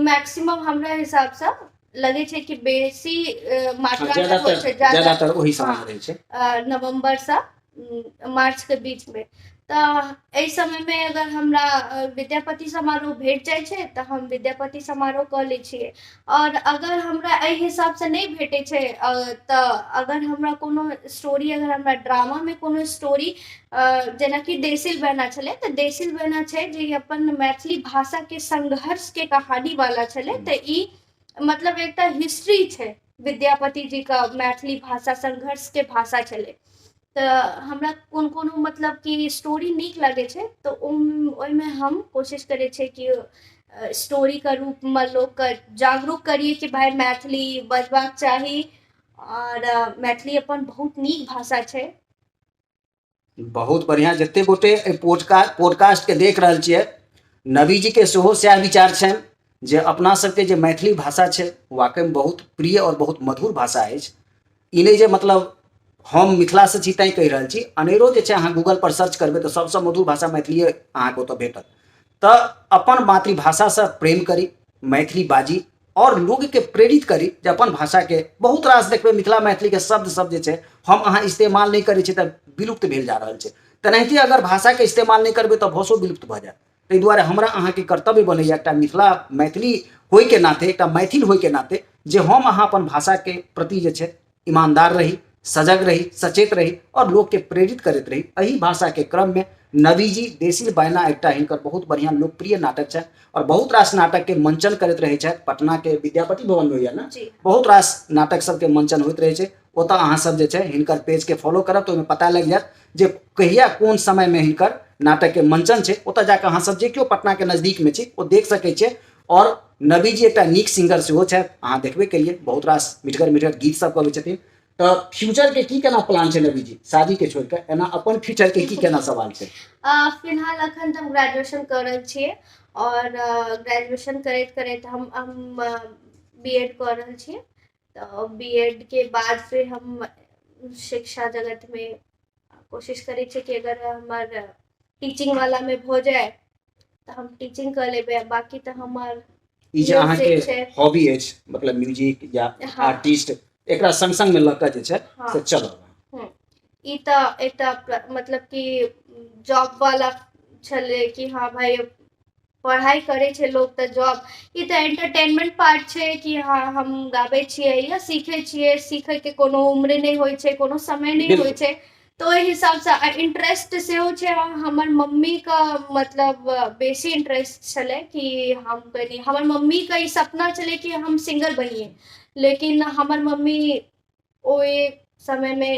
मैक्सिमम हमरा हिसाबसँ लगै छै कि बेसी मात्रामे होइ छै। ज्यादातर ओहि समय रहै छै। नवम्बरसँ मार्चके बीचमे। तऽ एहि समयमे अगर हमरा विद्यापति समारोह भेट जाइ छै तऽ हम विद्यापति समारोह कऽ लै छियै, आओर अगर हमरा एहि हिसाबसँ नहि भेटै छै तऽ अगर हमरा कोनो स्टोरी, अगर हमरा ड्रामामे कोनो स्टोरी, जेनाकि देसिल बहना छलै, तऽ देसिल बहना छै जे ई अपन मैथिली भाषाके संघर्षके कहानीवला छलै, तऽ ई मतलब एकटा हिस्ट्री छै, विद्यापति जीके मैथिली भाषा संघर्षके भाषा छलै, तऽ हमरा कोन कोनो मतलब कि स्टोरी नीक लगै छै तऽ ओहिमे हम कोशिश करै छियै कि स्टोरीके रूपमे लोकके जागरूक करियै कि भाय मैथिली बजबाक चाही आओर मैथिली अपन बहुत नीक भाषा छै। बहुत बढ़िआँ। जते गोटे एहि पॉडकास्टके देख रहल छियै, नवी जीके सेहो सएह विचार छनि जे अपना सबके जे मैथिली भाषा छै वाकईमे बहुत प्रिय आओर बहुत मधुर भाषा अछि। ई नहि जे मतलब हम मिथिलासँ छी तैँ कहि रहल छी, अनेरो जे छै अहाँ गूगल पर सर्च करबै तऽ सबसँ मधुर भाषा मैथिलीए अहाँके ओतऽ भेटत। तऽ अपन मातृभाषासँ प्रेम करी, मैथिली बाजी आओर लोकके प्रेरित करी जे अपन भाषाके। बहुत रास देखबै मिथिला मैथिलीके शब्द सब जे छै हम अहाँ इस्तेमाल नहि करै छियै तऽ विलुप्त भेल जा रहल छै। तेनाहिते अगर भाषाके इस्तेमाल नहि करबै तऽ भाषो विलुप्त भऽ जायत। ताहि दुआरे हमरा अहाँके कर्तव्य बनैया एकटा मिथिला मैथिली होइके नाते, एकटा मैथिल होइके नाते जे हम अहाँ अपन भाषाके प्रति जे छै ईमानदार रही, सजग रही, सचेत रही आओर लोकके प्रेरित करैत रही। एहि भाषाके क्रममे नवी जी देसिल बयना एकटा हिनकर बहुत बढ़िआँ लोकप्रिय नाटक छनि आओर बहुत रास नाटकके मंचन करैत रहै छथि। पटनाके विद्यापति भवनमे होइए ने? बहुत रास नाटक सबके मंचन होइत रहै छै ओतऽ। अहाँ सब जे छै हिनकर पेजके फॉलो करब तऽ ओहिमे पता लागि जायत जे कहिया कोन समयमे हिनकर नाटकके मंचन छै। ओतऽ जाकऽ अहाँ सब जे केओ पटनाके नजदीकमे छी ओ देख सकै छियै। आओर नवी जी एकटा नीक सिंगर सेहो छथि, अहाँ देखबे केलियै, बहुत रास मिठगर मिठगर गीत सब गबै छथिन। तऽ फ्यूचरके की केना प्लान छै नवी जी, शादीके छोड़ि कऽ एना अपन फ्यूचरके की केना सवाल छै? फिलहाल अखन तऽ हम ग्रेजुएशन कऽ रहल छियै आओर ग्रेजुएशन करैत करैत हम बी एड कऽ रहल छियै, तऽ बी एड के बाद फिर हम शिक्षा जगतमे कोशिश करै छियै कि अगर हमर टीचिंग वालामे भऽ जाय तऽ हम टीचिंग कऽ लेबै आ बाँकी तऽ हमर ई जे अहाँके म्यूजिक छै। हॉबी अछि, मतलब म्यूजिक या आर्टिस्ट, एकरा संग संग मे लऽ कऽ जे छै से चलब। ई तऽ एकटा मतलब कि जॉब वाला छलै कि हँ भाई, पढ़ाइ करै छै लोक तऽ जॉब, ई तऽ एंटरटेनमेंट पार्ट छै कि हँ हम गाबै छियै या सीखै छियै। सीखैके कोनो उम्र नहि होइ छै, कोनो समय नहि होइ छै। तऽ ओहि हिसाबसँ इंटरेस्ट सेहो छै। हमर मम्मीके मतलब बेसी इंटरेस्ट छलै कि हम कनि, हमर मम्मीके ई सपना छलै कि हम सिंगर बनियै, लेकिन हमर मम्मी ओहि समयमे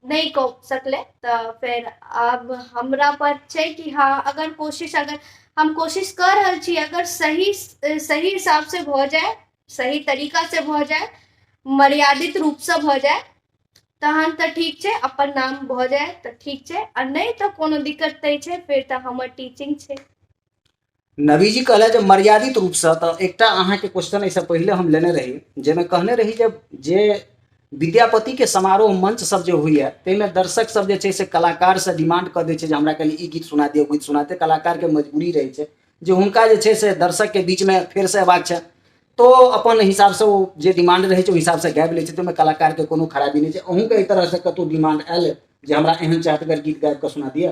नहि कऽ सकलै। तऽ फेर आब हमरा पर छै कि हँ, अगर कोशिश, अगर हम कोशिश कऽ रहल छी, अगर सही सही हिसाबसँ भऽ जाय, सही तरीकासँ भऽ जाय, मर्यादित रूपसँ भऽ जाय, तहन तऽ ठीक छै, अपन नाम भऽ जाय तऽ ठीक छै, आ नहि तऽ कोनो दिक्कत नहि छै, फेर तऽ हमर टीचिंग छै। नबीजी कहला जे मर्यादित रूपसँ, तऽ एकटा अहाँके क्वेश्चन एहिसँ पहिले हम लेने रही, जाहिमे कहने रही जे जे विद्यापतिके समारोह मंच सब जे होइए, ताहिमे दर्शक सब जे छै से कलाकारसँ डिमांड कऽ दै छै जे हमरा कनि ई गीत सुना दिअ, ओ गीत सुना दिअ। कलाकारके मजबूरी रहै छै जे हुनका जे छै से दर्शकके बीचमे फेरसँ अयबाक छै, तो अपन हिसाबसँ ओ जे डिमांड रहै छै ओहि हिसाबसँ गाबि लै छै, तऽ ओहिमे कलाकारके कोनो खराबी नहि छै। अहूँके एहि तरहसँ कतहु डिमांड आयल जे हमरा एहन चहटगर गीत गाबि कऽ सुना दिअ?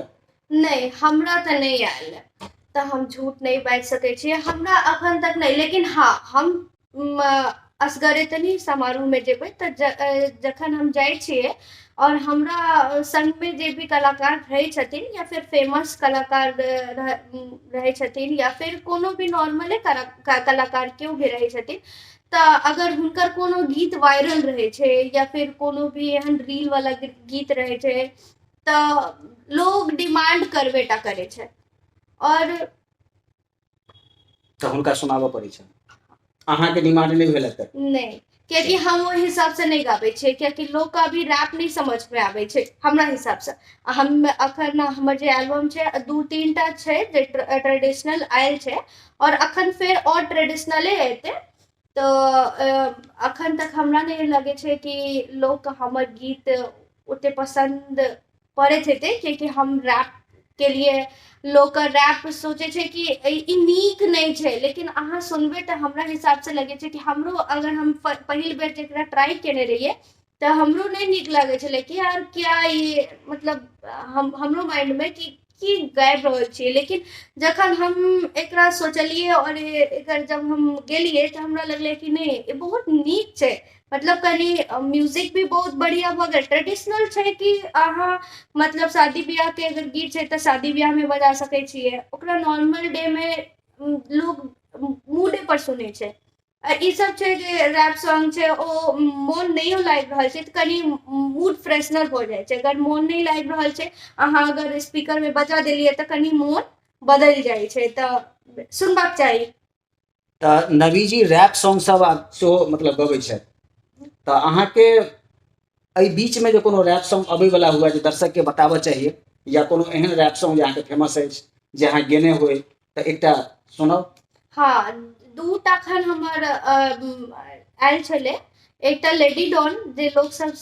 नहि, हमरा तऽ नहि आयल, तऽ हम झूठ नहि बाजि सकै छियै, हमरा अखन तक नहि। लेकिन हँ, हम असगरे तऽ नहि समारोहमे जेबै, तऽ जखन हम जाइ छियै आओर हमरा सङ्गमे जे भी कलाकार रहै छथिन या फिर फेमस कलाकार रहै छथिन या फिर कोनो भी नॉर्मले कलाकार केओ भी रहै छथिन, तऽ अगर हुनकर कोनो गीत वायरल रहै छै या फिर कोनो भी एहन रीलवला गीत रहै छै, तऽ लोग डिमांड करबे टा करै छै आओर तऽ हुनका सुनाबऽ पड़ै छै। अहाँके डिमांड नहि भेल तऽ? नहि, कियाकि हम ओहि हिसाबसँ नहि गाबै छियै, कियाकि लोकके अभी रैप नहि समझमे आबै छै हमरा हिसाबसँ। हम अखन हमर जे एल्बम छै, दू तीन टा छै जे ट्रेडिशनल आयल छै, आओर अखन फेर आओर ट्रेडिशनले एतै। तऽ अखन तक हमरा नहि लगै छै कि लोक हमर गीत ओते पसन्द पड़ैत हेतै, कियाकि हम रैप के लिए लोक रैप सोचै छै कि ई नीक नहि छै। लेकिन अहाँ सुनबै तऽ हमरा हिसाबसँ लगै छै कि हमरो, अगर हम पहिल बेर जेकरा ट्राइ केने रहियै तऽ हमरो नहि नीक लागै छलै कि यार क्या ई, मतलब हम हमरो माइंडमे कि की गाबि रहल छियै। लेकिन जखन हम एकरा सोचलियै आओर एकर जब हम गेलियै, तऽ हमरा लगलै कि नहि, ई बहुत नीक छै। मतलब कनि म्यूजिक भी बहुत बढ़िआँ भऽ गेल, ट्रेडिशनल छै कि अहाँ मतलब शादी बियाहके अगर गीत छै तऽ शादी बियाहमे बजा सकै छियै ओकरा। नॉर्मल डेमे लोक मूडे पर सुनै छै। आ ई सब छै जे रैप सॉन्ग छै, ओ मोन नहियो लागि रहल छै तऽ कनि मूड फ्रेशनर भऽ जाइ छै। अगर मोन नहि लागि रहल छै, अहाँ अगर स्पीकरमे बजा देलियै तऽ कनि मोन बदलि जाइ छै, तऽ सुनबाक चाही। तऽ नवीजी रैप सॉन्ग सब आब सेहो मतलब गबै छथि, तऽ अहाँके एहि बीचमे जे कोनो रैप सॉन्ग अबै वाला हुए जे दर्शकके बताबऽ चाहिए, या कोनो एहन रैप सॉन्ग जे अहाँके फेमस अछि, जे अहाँ गेने होइ, तऽ एकटा सुनब। हँ, दूटा एखन हमर आयल छलै। एकटा लेडी डॉन, जे लोक सब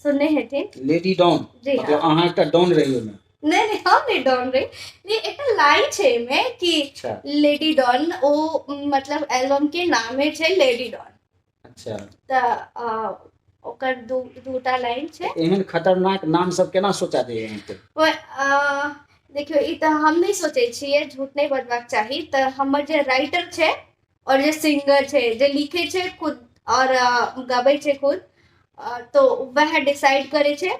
सुनने हेथिन। Lady don? जी। मतलब अहाँ एकटा डॉन रही ओहिमे? नहि नहि, हम नहि डॉन रही। नहि, एकटा लाइन छै एहिमे कि लेडी डॉन, ओ मतलब एल्बम के नामे छै लेडी डॉन। तऽ ओकर दूटा लाइन छै। एहन खतरनाक नाम सब केना सोचा दैए अहाँके? देखियौ, ई तऽ हम नहि सोचै छियै, झूठ नहि बजबाक चाही। तऽ हमर जे राइटर छै आओर जे सिंगर छै, जे लिखै छै खुद आओर गाबै छै खुद, तो वएह डिसाइड करै छै,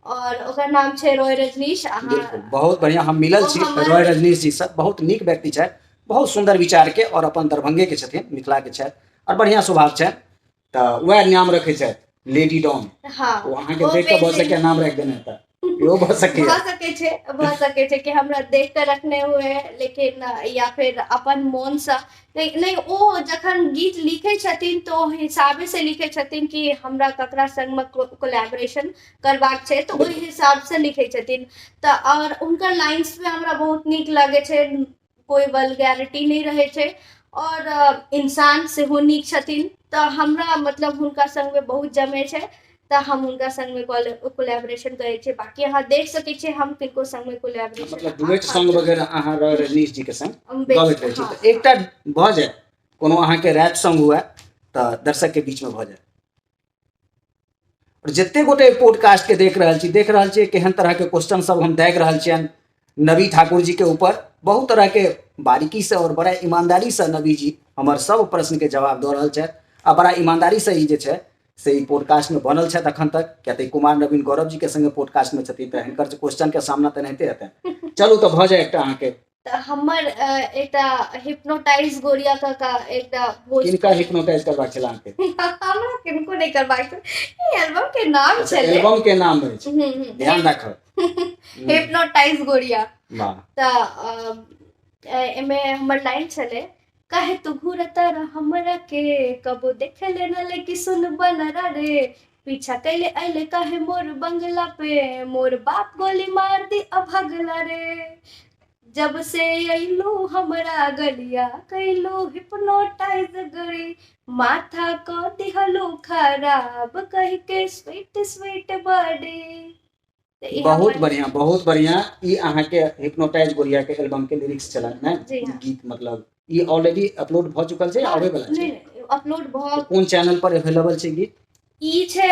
आओर ओकर नाम छै रॉय रजनीश। अहाँ बिल्कुल, बहुत बढ़िया। हम मिलल ओ छी हमर रॉय रजनीश जी से, बहुत नीक व्यक्ति छथि, बहुत सुन्दर विचारके, आओर अपन दरभंगेके छथिन, मिथिलाके छथि, आओर बढ़िआँ स्वभाव छनि। तऽ वएह नाम रखै छथि लेडी डॉन? हँ। ओ अहाँके ओ देख कऽ भऽ बेसी सकैए नाम राखि देने हेता, इहो भऽ सकैए। भऽ सकै छै, भऽ सकै छै कि हमरा देख कऽ रखने हुए, लेकिन या फिर अपन मोनसँ। नहि नहि, ओ जखन गीत लिखै छथिन तऽ ओ हिसाबेसँ लिखै छथिन कि हमरा ककरा संगमे कोलैबोरेशन करबाक छै, तऽ ओहि हिसाबसँ लिखै छथिन। तऽ आओर हुनकर लाइन्स भी हमरा बहुत नीक लागै छै, कोइ वल्गैरिटी नहि रहै छै, आओर इंसान सेहो नीक छथिन। तऽ हमरा मतलब हुनका संगमे बहुत जमै छै। तऽ तऽ हम हुनका संगमे कोलैबोरेशन करै छियै। बाकी अहाँ देख सकै छियै हम किनको संगमे कोलैबोरेशन मतलब डुएट सॉन्ग वगैरह अहाँ रॉय रजनीश जी के संग गबैत रहै छी। तऽ एकटा भऽ जाय कोनो अहाँके रैप सॉन्ग हुए तऽ दर्शक के बीच में भऽ जाय। और जते गोटे पॉडकास्ट के देख रहल छी, देख रहल छियै केहन तरह के क्वेश्चन सब हम दागि रहल छियनि नवी ठाकुर जी के ऊपर। बहुत तरह के बारीकी से और बड़ा ईमानदारी से नवी जी हमर सब प्रश्न के जवाब दऽ रहल छथि आ बड़ा ईमानदारी से ई जे छै से ई पॉडकास्ट में बनल छथि अखन तक, किया तऽ कुमार नवीन गौरव जी के संगे पॉडकास्ट में छथिन तऽ हिनकर क्वेश्चन के सामना तऽ एनाहिते हेतनि। चलू तऽ भऽ जाय एकटा अहाँके। तऽ हमर एकटा हिप्नोटाइज गोरिया का एकटा किनका हिप्नोटाइज करबाक छल अहाँके? हमरा किनको नहि करबाक छल। ई एल्बम के नाम छलै। एल्बम के नाम अछि, ध्यान राखब, हिप्नोटाइज गोरिया। तऽ एमे हमर लाइन छलै, काहे तू घूरता रह हमरा के, कबो देखे ले न लेकिन सुन बनरा रे, पीछा कैले अइले काहे मोर बंगला पे, मोर बाप गोली मार दी अभगला रे, जब से अइलू हमरा गलिया कैलू हिप्नोटाइज गरी, माथा को दिहलू खराब कह के स्वीट स्वीट बॉडी। बहुत बढ़िया, बहुत बढ़िया। ई अहाँके हिप्नोटाइज गोरिया के एल्बम के लिरिक्स छलन ने? गीत मतलब ई ऑलरेडी अपलोड भऽ चुकल छै, आबै वाला छै? अपलोड भऽ कोन चैनल पर अवेलेबल छै गीत? ई छै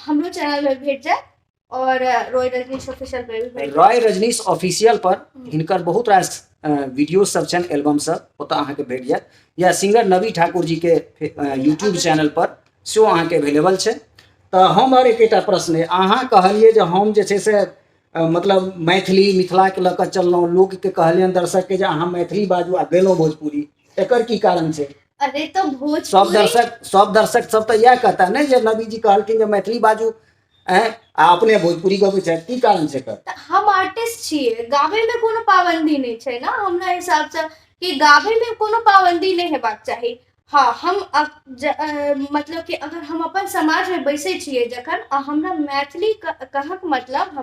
हमरो चैनल पर भेट जायत और रॉय रजनीश ऑफिशियल पर भी भेट। रॉय रजनीश ऑफिशियल पर हिनकर बहुत रास वीडियो सब छनि, एल्बम सब, ओतऽ अहाँके भेट जायत, या सिंगर नवी ठाकुर जी के यूट्यूब चैनल पर सेहो अहाँके अवेलेबल छै। तऽ हमर एकेटा प्रश्न अइ, अहाँ कहलियै जे हम जे छै से मतलब मैथिली मिथिलाके लऽ कऽ चललहुँ, लोकके कहलियनि दर्शकके जे अहाँ मैथिली बाजू आ गेलहुँ भोजपुरी, एकर की कारण छै? अरे तऽ भोजपुरी सब दर्शक सब तऽ इएह कहता ने जे नवी जी कहलखिन जे मैथिली बाजू आ अपने भोजपुरी गबै छथि, की कारण छै एकर? तऽ हम आर्टिस्ट छियै, गाबैमे कोनो पाबंदी नहि छै ने। हमरा हिसाबसँ कि गाबैमे कोनो पाबंदी नहि हेबाक चाही। हँ, हम मतलब कि अगर हम अपन समाजमे बैसै छियै जखन आ हमरा मैथिली कहक मतलब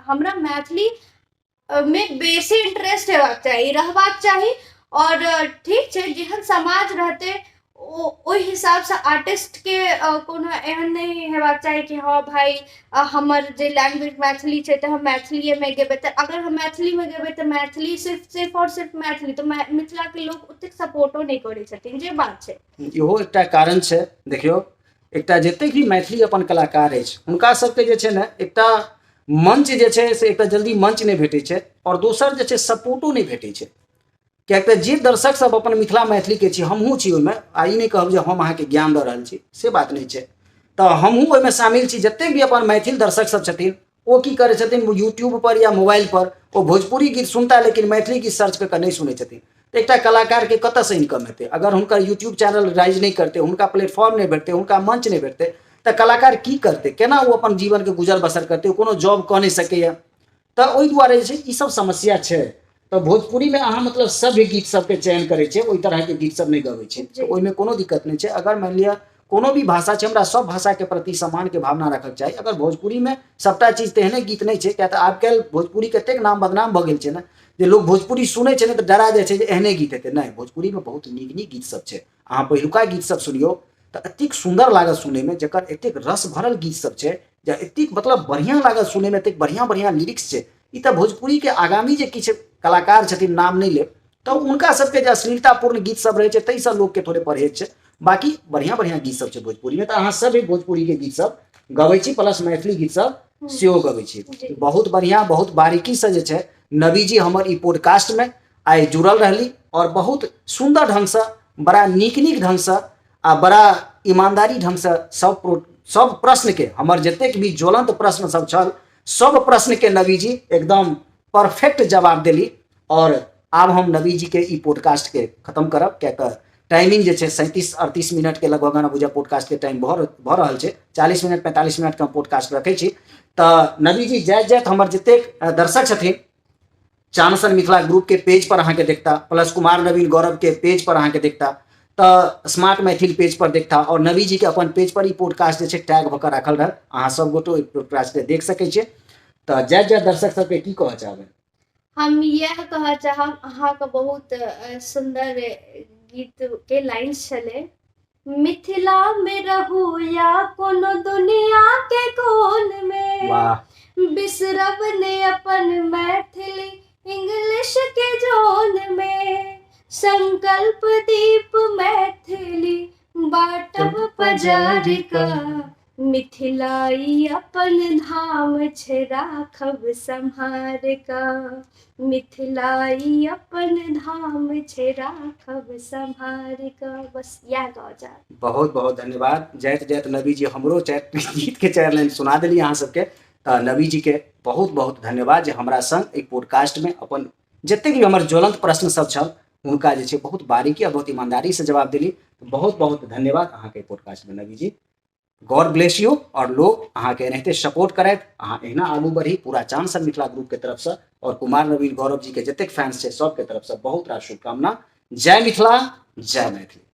हमरा मैथिली मे बेसी इंटरेस्ट हेबाक चाही, रहबाक चाही। और ठीक छै, जेहन समाज रहतै ओहि हिसाबसँ आर्टिस्टके कोनो एहन नहि हेबाक चाही कि हँ भाई हमर जे लैंग्वेज मैथिली छै तऽ हम मैथिलीएमे गेबै। तऽ अगर हम मैथिलीमे गेबै तऽ मैथिली सिर्फ सिर्फ आओर सिर्फ मैथिली, तऽ मिथिलाके लोक ओतेक सपोर्टो नहि करै छथिन, जे बात छै। इहो एकटा कारण छै। देखियौ, एकटा जतेक भी मैथिली अपन कलाकार अछि हुनका सबके जे छै ने एकटा मंच जे छै से एकटा जल्दी मंच नहि भेटै छै, आओर दोसर जे छै सपोर्टो नहि भेटै छै। किएक तऽ जे दर्शक सब अपन मिथिला मैथिलीके छी, हमहूँ छी ओहिमे, आ ई नहि कहब जे हम अहाँके ज्ञान दऽ रहल छी, से बात नहि छै, तऽ हमहूँ ओहिमे शामिल छी। जतेक भी अपन मैथिल दर्शक सब छथिन ओ की करै छथिन, यूट्यूब पर या मोबाइल पर ओ भोजपुरी गीत सुनता लेकिन मैथिली गीत सर्च कऽ कऽ नहि सुनै छथिन। तऽ एकटा कलाकारके कतऽसँ इनकम हेतै? अगर हुनकर यूट्यूब चैनल राइज नहि करतै, हुनका प्लेटफॉर्म नहि भेटतै, हुनका मंच नहि भेटतै, तऽ कलाकार की करतै? केना ओ अपन जीवनके गुजर बसर करतै? ओ कोनो जॉब कऽ नहि सकैए। तऽ ओहि दुआरे जे छै ई सब समस्या छै। तऽ भोजपुरीमे अहाँ मतलब सभ्य गीत सबके चयन करै छियै, ओहि तरहके गीत सब नहि गबै छियै, तऽ ओहिमे कोनो दिक्कत नहि छै। अगर मानि लिअ कोनो भी भाषा छै, हमरा सब भाषाके प्रति सम्मानके भावना रखऽके चाही। अगर भोजपुरीमे सबटा चीज तेहने गीत नहि छै, किया तऽ आब काल्हि भोजपुरीके एतेक नाम बदनाम भऽ गेल छै ने जे लोक भोजपुरी सुनै छै ने तऽ डरा जाइ छै जे एहने गीत हेतै। नहि, भोजपुरीमे बहुत नीक नीक गीत सब छै। अहाँ पहिलुका गीत सब सुनियौ तऽ एतेक सुन्दर लागत सुनैमे, जकर एतेक रस भरल गीत सब छै जे एतेक मतलब बढ़िआँ लागत सुनैमे, एतेक बढ़िआँ बढ़िआँ लिरिक्स छै। ई तऽ भोजपुरीके आगामी जे किछु कलाकार छथिन, नाम नहि लेब, तऽ हुनका सबके जे अश्लीलतापूर्ण गीत सब रहै छै ताहिसँ लोकके थोड़े परहेज छै। बाकी बढ़िआँ बढ़िआँ गीत सब छै भोजपुरीमे। तऽ अहाँ सब भी भोजपुरीके गीत सब गबै छी प्लस मैथिली गीत सब सेहो गबै छी। बहुत बढ़िआँ, बहुत बारीकीसँ जे छै नवीजी हमर ई पॉडकास्टमे आइ जुड़ल रहली और बहुत सुन्दर ढङ्गसँ, बड़ा नीक नीक ढङ्गसँ आ बड़ा ईमानदारी ढङ्गसँ सब प्रश्नके, हमर जतेक भी ज्वलंत प्रश्न सब छल सब प्रश्नके नवीजी एकदम परफेक्ट जवाब देली। और आब हम नवीजीके ई पॉडकास्टके खत्म करब, किया तऽ टाइमिंग जे छै 37-38 मिनटके लगभग हमरा बुझा पॉडकास्टके टाइम भऽ रहल छै। 40 मिनट 45 मिनटके हम पॉडकास्ट रखै छी। तऽ नवीजी जाइत जाइत हमर जतेक दर्शक छथिन चानसन मिथिला ग्रुप के पेज पर अहाँके देखता, प्लस कुमार नवीन गौरव के पेज पर अहाँके देखता, तऽ स्मार्ट मैथिल पेज पर देखता, और नवी जी के अपन पेज पर ई पॉडकास्ट जे छै टैग भऽ कऽ राखल रहत। अहाँ सब गोटे ओहि पॉडकास्ट के देख सकै छियै। तऽ जाइत जाइत दर्शक सबके की कहऽ चाहबै? हम इएह कहऽ चाहब, अहाँके बहुत सुन्दर गीत के लाइन्स छलै। मिथिला में रहू या कोनो दुनिया के कोन में, बिसरब ने अपन मैथिली इंग्लिश के जोन में। संकल्प दीप मैथिली बाटब पजार का, मिथिलाई अपन धाम छै राखब सम्हार का, मिथिलाई अपन धाम छै राखब सम्हार का। बस इएह गाँव जा। बहुत बहुत धन्यवाद। जाइत जाइत नबी जी हमरो चारि गीत के 4 लाइन सुना देली अहाँ सबके, तऽ नबी जी के बहुत बहुत धन्यवाद जे हमरा संग एहि पॉडकास्ट में अपन जतेक भी हमर ज्वलंत प्रश्न सब छल हुनका जे छै बहुत बारीकी आ बहुत ईमानदारी से जवाब देली। बहुत बहुत धन्यवाद अहाँके पॉडकास्ट में Nabi ji. God bless U. और लोग अहाँके एनाहिते सपोर्ट करैत अहाँ एहिना आगू बढ़ी। पूरा चांद सब मिथिला ग्रुप के तरफ से और कुमार नवीन गौरव जी के जतेक फैंस छै सबके तरफ से बहुत रास शुभकामना। जय मिथिला, जय मैथिली।